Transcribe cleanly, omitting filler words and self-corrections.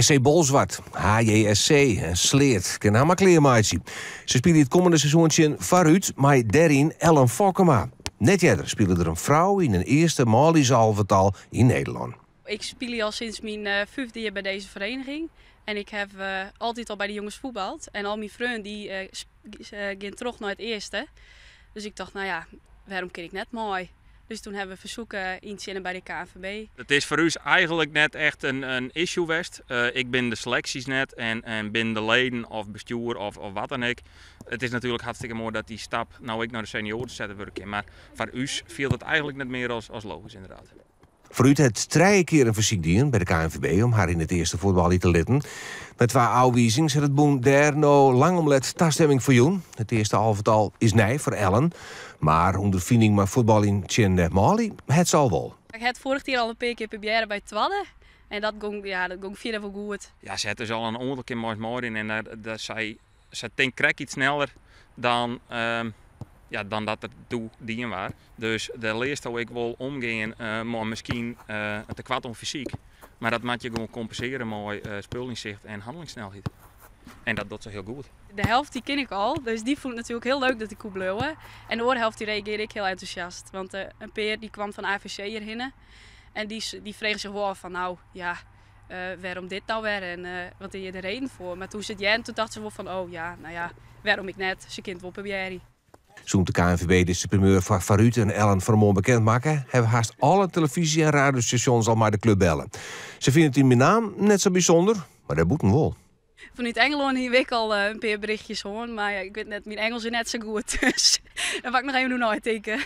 SC Bolsward, HJSC en Sleat kinne har mar klearmeitsje. Se spylje it kommende seizoen tsjin Foarút mei dêryn Ellen Fokkema. Net earder spile der in frou yn in earste manljusalvetal yn Nederlân. Ik spylje al sinds myn fyfde jier by dizze feriening. En ik ha altyd al by de jonges fuotbald. En al myn freonen dy gean troch nei it earste. Dus ik tocht, no ja, wêrom kin ik net mei? Dus doe hawwe we fersyk yntsjinne by de KNVB. It is foar ús eigentlik net echt in issue west. Ik bin de seleksjes net en bin de leden of bestjoer of wat dan ek. It is natuerlik hartstikke moai dat dy stap no ek nei de senioaren setten wurde kin. Mar foar ús fielt it eigentlik net mear as logysk ynderdaad. Foarút hat trije kear in fersyk dien by de KNVB om har yn it earste fuotbalje te litten. Nei twa ôfwizings hat it bûn dêr no lang om let tastimming foar jûn. It earste alvetal is nij foar Ellen, mar ûnderfining mei fuotbaljen tsjin manlju hat se al wol. Ik ha it foarich jier al in pear kear probearre by it twadde en dat gong, ja, dat gong fierder wol goed. Ja, se hat dus al in oantal kear mei ús meirûn en daar sy Sy tinkt krekt iets sneller dan, ja, dan dat der doe dien waard. Dus dêr learsto ek wol omgean mei miskien in tekoart oan fysyk. Mar dat moat je gewoan kompensearje mei spulynsicht en hannelingssnelheid. En dat docht se hiel goed. De helft dy kin ik al, dus dy fûn it natuerlik hiel leuk dat ik koe bliuwe. En de oare helft dy reagearre ek hiel entûsjast. Want in pear dy kwam fan AVC hjirhinne en dy fregen sich wol ôf fan nou ja, wêrom dit no wer en wat is hjir de reden foar? Mar doe't se it hearden, toen tochten se wol fan oh ja, no ja, wêrom ek net? Se kin it wol probearje. Sûnt de KNVB dizze primeur foar Foarút en Ellen fan 'e moarn bekend makke, hawwe hast alle telefyzje en radiostasjons al mei de klup belle. Se fine it yn Menaam net sa bysûnder, mar dêrbûten wol. Fanút Engelân hie ik al in pear berichtjes hân, mar ik wit net, myn Ingelsk is net sa goed, dus dêr moat ik noch even oer neitinke.